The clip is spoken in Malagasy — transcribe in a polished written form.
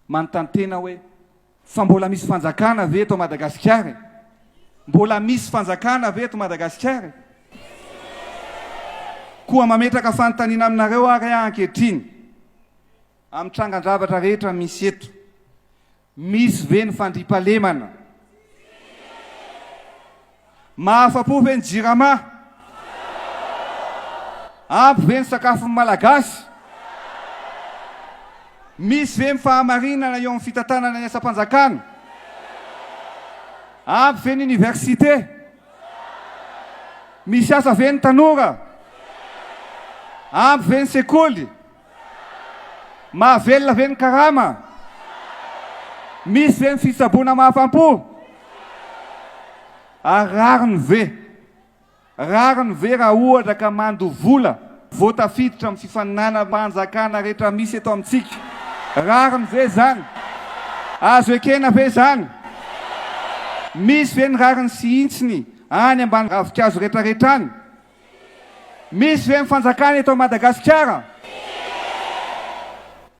Manontany tena hoe fa mbola misy fanjakana ve eto Madagasikara e? Mbola misy fanjakana ve eto Madagasikara e? Koa mametraka fanontaniana aminareo ary aho ankehitriny, amin'ny trangan-javatra rehetra misy eto, misy ve ny fandriampahalemana? Mahafa-po ve ny Jirama? Ampy ve ny sakafon'ny Malagasy? Misy ve ny fahamarinana eo amin'ny fitantanana ny asam-panjakana? Ampy ve ny oniversite? Misy asa ve ny tanora? Ampy ve ny sekoly? Mahavelona ve ny karama? Misy ve ny fitsaboana mahafam-po? Ary rariny ve? Rariny ve raha ohatra ka mandoa vola vao tafiditra amin'ny fifaninanam-panjakana rehetra misy eto amintsika? Rariny ve izany? Azo ekena ve izany? Misy ve ny rariny sy hintsiny any ambany ravinkazo retraretra any? Misy ve ny fanjakana eto Madagasikara?